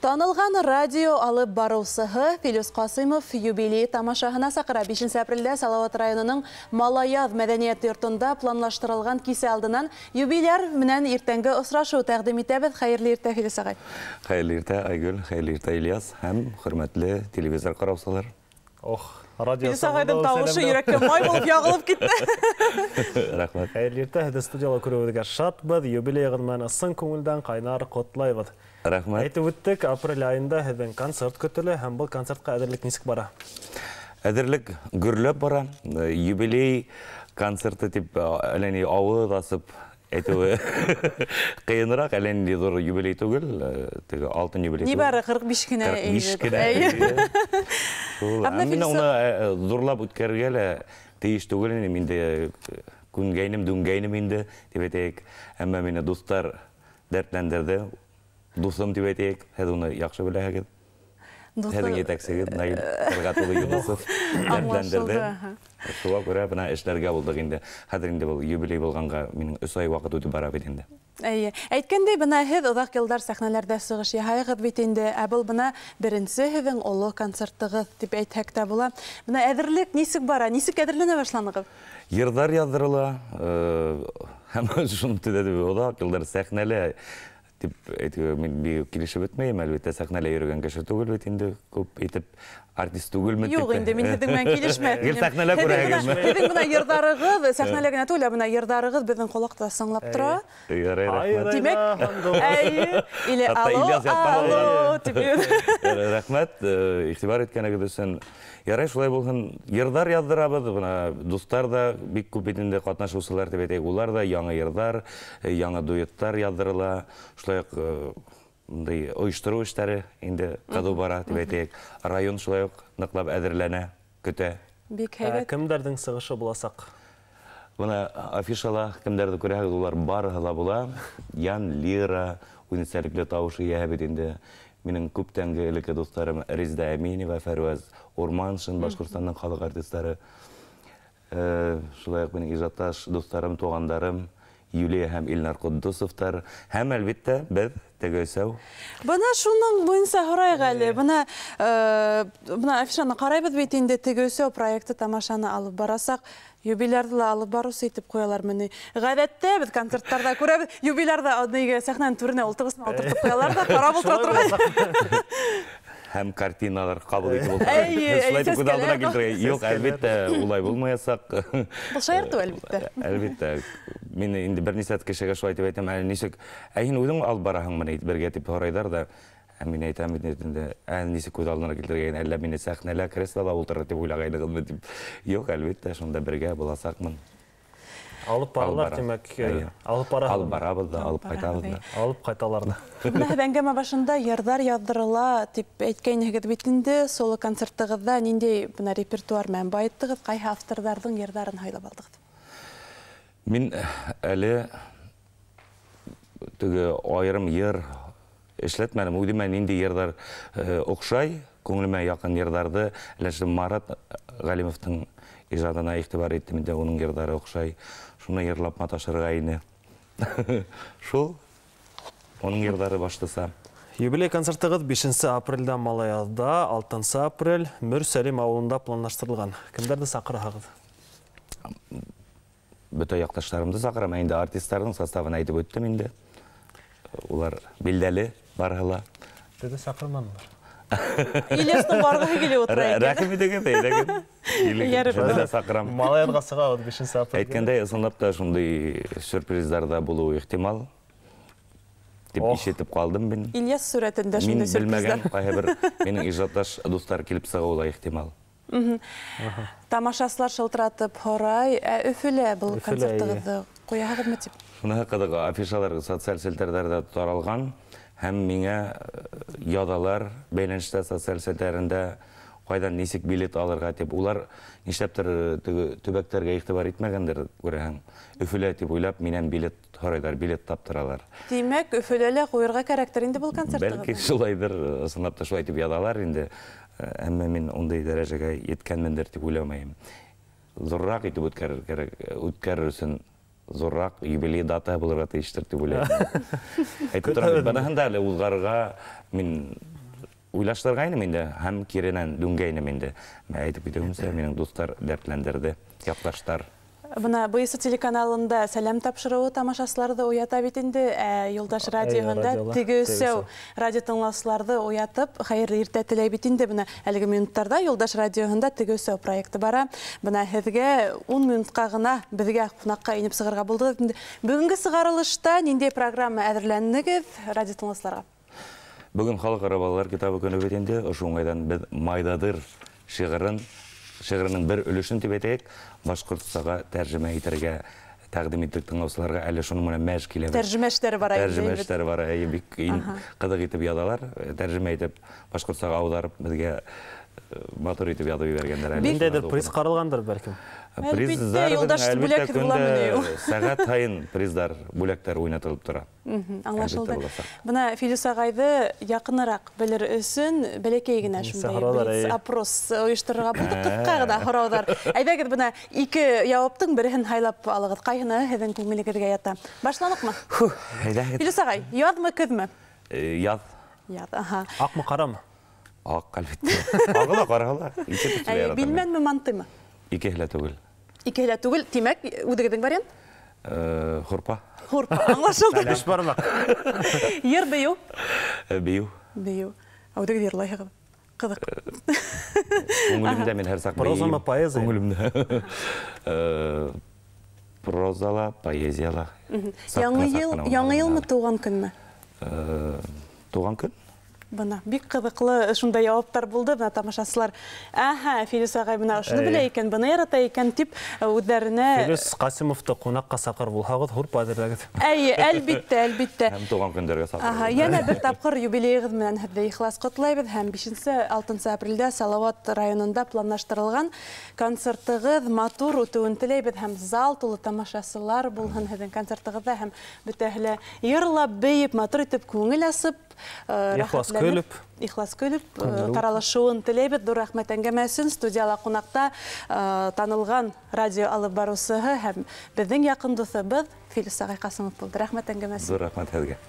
Танылған радио алып барыусыһы Филүс Ҡасимов юбилей тамашаһына саҡыра. 5 апрелдә Салауат районының Малаяҙ мәҙәниәт йортонда планлаштырылған кисә алдынан юбиляр менән иртәнге осрашыу тәҡдим итәбеҙ. Хәйерле иртә, Филүс ағай. Хәйерле иртә, Айгөл, хәйерле иртә, Ильяс һәм хөрмәтле телевизор ҡараусылар. Ох, радио Филүс ағайҙың тауышы йөрәккә май булып яғылып китте. Рәхмәт. Хәйерле иртә, һеҙҙе студияла күреүебеҙгә шатбыҙ. Юбилейығыҙ менән ысын күңелдән ҡайнар ҡотлайбыҙ. Рәхмәт. Әйтеп үттек, апрель айында һеҙҙең концерт көтөлә, һәм был концертҡа әҙерлек нисек бара? Әҙерлек гөрләп бара. Юбилей концерты тип әллә ни ауыҙ асып әйтеүе ҡыйыныраҡ, әллә ни ҙур юбилей түгел, теге алтын юбилей. Ни бары 45 кенә. 45 кенә. Шул. Мин уны ҙурлап үткәрергә лә тейеш түгел инем инде, күнгәйнем, дүнгәйнем инде тип әйтәйек. Әммә мине дуҫтар дәртләндерҙе. Дуҫым тип әйтәйек, һеҙ уны яҡшы беләһегеҙ. Һеҙҙең етәксегеҙ Наил Тәлғәт улы Юнысов дәртләндерҙе. Шуға күрә бына эшләргә булдыҡ инде. Хәҙер инде был юбилей булғанға минең 3 ай ваҡыт үтеп бара бит инде. Эйе. Әйткәндәй, бына һеҙ оҙаҡ йылдар сәхнәләрҙә сығыш яһайығыҙ бит инде. Ә был бына беренсе һеҙҙең оло концертығыҙ тип әйтһәк тә була. Бына әҙерлек нисек бара? Нисек әҙерләнә башланығыҙ? Йырҙар яҙҙырыла, һәм шуны төҙәтеп, оҙаҡ йылдар сәхнәлә тип әйтеү, мин бик килешеп бөтмәйем, әлбиттә, сәхнәлә йөрөгән кеше түгел бит инде, күп итеп артист түгелмен тип. Юҡ инде, мин һеҙҙең менән килешмәҫ Гел инем. сәхнәлә күрәһегеҙме? Һеҙҙең бына йырҙарығыҙ, сәхнәлә генә түгел, ә бына йырҙарығыҙ беҙҙең ҡолаҡта сыңлап тора. Ярай, рәхмәт. Тимәк, әйе, или Хатта алло, Ильяс ятҡан алло, алған. тип йөрөй. Рәхмәт, иғтибар иткәнегеҙ өсөн. Ярай, шулай булһын. Йырҙар яҙҙырабыҙ, бына дуҫтар ҙа бик күп бит инде ҡатнашыусылар тип әйтәйек, улар ҙа яңы йырҙар, яңы дуэттар яҙҙырыла. Шулай уҡ мындай ойоштороу эштәре инде ҡыҙыу бара тип әйтәйек. Район шулай уҡ ныҡлап әҙерләнә, көтә. Бик һәйбәт. Кемдәрҙең сығышы буласаҡ? Бына афишала кемдәрҙе күрәһегеҙ, улар барыһы ла була. Ян Лира, үҙенсәлекле тауыш эйәһе бит инде. Минең күптәнге элекке дуҫтарым Резеда Әминева, Фәрүәз Урманшин, Башҡортостандың халыҡ артистары. Шулай уҡ минең ижадташ дуҫтарым, туғандарым Юлия һәм Илнар Ҡотдосовтар һәм әлбиттә беҙ теге өсәү. Бына шуның буйынса һорайыҡ әле. Бына афишаны ҡарайбыҙ бит инде, теге өсәү проекты тамашаны алып барасаҡ. Юбилярҙы ла алып барыусы итеп ҡуялар мени. Ғәҙәттә беҙ концерттарҙа күрәбеҙ, юбилярҙы нигә сәхнәнең түренә ултырғысына ултыртып ҡуялар ҙа ҡарап ултыра торған. Һәм картиналар ҡабул итеп ултыра. Эйе, Шулай итеп күҙ алдына сәскәләр. килтерә. Юҡ, әлбиттә, улай булмаясаҡ. Был шаяртыу, әлбиттә. Әлбиттә. Мин инде бер нисә кешегә шулай тип әйтәм, әле нисек, ә һин үҙең алып бараһыңмы ни бергә тип һорайҙар ҙа, ә мин әйтәм бит инде, ә нисек күҙ алдына килтергән, әллә мине сәхнәлә креслола ултырыр тип уйлағайнығыҙмы тип. Юҡ, әлбиттә, шунда бергә буласаҡмын. Алып баралар, Алып бара. тимәк, Әйе. алып бараһың. Алып барабыҙ да, алып Алып ҡайтабыҙ да. барабыҙ, Алып ҡайталар да. Бына һеҙ әңгәмә башында йырҙар яҙҙырыла тип әйткәйнегеҙ бит инде. Соло концертығыҙҙа ниндәй бына репертуар менән байыттығыҙ, ҡайһы авторҙарҙың йырҙарын һайлап алдығыҙ? Мин әле теге айырым йыр эшләтмәнем. Үҙемә ниндәй йырҙар оҡшай, күңелемә яҡын йырҙарҙы, әле Марат Ғәлимовтың ижадына иғтибар иттем инде, уның йырҙары оҡшай. Шуны йырлап маташырға ине. Шул уның йырҙары башлыса. Юбилей концертығыҙ 5 апрелдә Малаяҙҙа, 6 апрель Мөрсәлим ауылында планлаштырылған. Кемдәрҙе саҡыраһығыҙ? Бөтә яҡташтарымды саҡырам. Ә инде артистарҙың составын әйтеп үттем инде. Улар билдәле барыһы ла. Беҙҙе саҡырманылар. Ильястың барғыһы килеп ултыра икән. Рәхим итегеҙ, әйҙәгеҙ. Ярып. Беҙҙе лә саҡырам. Малаяҙға сығабыҙ 5 апрель. Әйткәндәй, ысынлап та шундай сюрприздар ҙа булыуы ихтимал. Тип Ох. ишетеп ҡалдым мин. Ильяс сүрәтендә Мин шундай сюрприздар. белмәгән ҡайһы бер минең ижадташ дуҫтар килеп сығыуы ла ихтимал. Тамашасылар шылтыратып һорай, ә Өфөлә был Өфөлә, эйе. концертығыҙҙы ҡуяһығыҙмы тип? Шуныһы ҡыҙыҡ, афишалар социаль селтәрҙәрҙә таралған һәм миңә яҙалар бәйләнештә социаль селтәрендә ҡайҙан нисек билет алырға тип. Улар нишләптер теге төбәктәргә иғтибар итмәгәндер, күрәһең. Өфөлә тип уйлап минән билет һорайҙар, билет таптыралар. Тимәк, Өфөлә лә ҡуйырға кәрәктер инде был концертығыҙҙы. Бәлки шулайҙыр, ысынлап та шулай тип яҙалар инде. Әммә мин ундай дәрәжәгә еткәнмендер тип уйламайым. Ҙурыраҡ итеп үткәрер кәрәк, үткәрер өсөн ҙурыраҡ юбилей дата булырға тейештер тип уйлайым. Әйтеп торам, быныһын да әле уҙғарырға мин Уйлаштырғайным инде, һәм киренән дүнгәйнем инде. Әйтеп китеүемсә, минең дуҫтар дәртләндерҙе, яҡташтар. Бына Быйсы телеканалында сәләм тапшырыуы тамашасыларҙы уята бит инде, Юлдаш радиоһында теге өсәү радио тыңлаусыларҙы уятып, хәйерле иртә теләй бит инде. Бына әлеге минуттарҙа Юлдаш радиоһында теге өсәү проекты бара. Бына һеҙгә 10 минутҡа ғына беҙгә ҡунаҡҡа инеп сығырға булдығыҙ инде. Бөгөнгө сығарылышта ниндәй программа әҙерләндегеҙ радио тыңлаусыларға? Бөгөн халыҡ-ара балалар китабы көнө бит инде. Ошо уңайҙан беҙ Майҙадыр шиғырының бер өлөшөн тип әйтәйек, башҡортсаға тәржемә итергә тәҡдим иттек тыңлаусыларға. Әле шуның менән мәш киләбеҙ. Тәржемә эштәре бара инде. Тәржемә эштәре бара, әйе, бик ҡыҙыҡ итеп яҙалар. Тәржемә итеп башҡортсаға ауҙарып беҙгә матур итеп яҙып ебәргәндәр әле. Ниндәйҙер приз ҡаралғандыр бәлкем? Приздар әлбиттә, көндә сәғәт һайын приздар, бүләктәр уйнатылып тора. Аңлашылды. Бына Филүс ағайҙы яҡыныраҡ белер өсөн бәләкәй генә шундай опрос ойошторорға булдыҡ, ҡыҫҡа ғына һорауҙар. Әйҙәгеҙ, бына ике яуаптың береһен һайлап алығыҙ. Ҡайһыны һеҙҙең күңелегеҙгә ята? Башланыҡмы? Әйҙәгеҙ. Филүс ағай, яҙмы, көҙмө? Яҙ. Яҙ, аһа. Аҡмы, ҡарамы? Аҡ, әлбиттә. Ағы ла, ҡараһы ла. Билмәнме, мантыймы? Икеһе лә түгел. Икеһе лә түгел, тимәк, үҙегеҙҙең вариант? Һурпа. Һурпа, аңлашылды. Биш бармаҡ. Йыр, бейеү? Бейеү. Бейеү. Үҙегеҙ йырлайһығыҙ. Ҡыҙыҡ. Күңелемдә мин һәр саҡ бейейем. Прозамы, поэзия? Күңелемдә. Проза ла, поэзия ла. Яңы йылмы, тыуған көнмө? Тыуған көн. Бына бик ҡыҙыҡлы шундай яуаптар булды. Бына тамашасылар, әһә, Филүс ағай бына ошоно белә икән, быны ярата икән тип үҙҙәренә. Филүс Ҡасимовты ҡунаҡҡа саҡыр булһағыҙ, һурпа әҙерләгеҙ. Әйе, әлбиттә, әлбиттә. Һәм тыуған көндәргә саҡыр. Аһа, йәнә бер тапҡыр юбилейығыҙ менән һеҙҙе ихлас ҡотлайбыҙ һәм 5-6 апрелдә Салауат районында планлаштырылған концертығыҙ матур үтеүен теләйбеҙ һәм зал тулы тамашасылар булһын һеҙҙең концертығыҙҙа һәм бөтәһе лә йырлап, бейеп, матур итеп күңел асып, ихлас көлөп, ихлас көлөп таралышыуын теләйбеҙ. Ҙур рәхмәт әңгәмә өсөн. Студияла ҡунаҡта танылған радио алып барыусыһы һәм беҙҙең яҡын дуҫыбыҙ Филүс ағай Ҡасимов булды. Рәхмәт әңгәмә өсөн. Ҙур рәхмәт һеҙгә.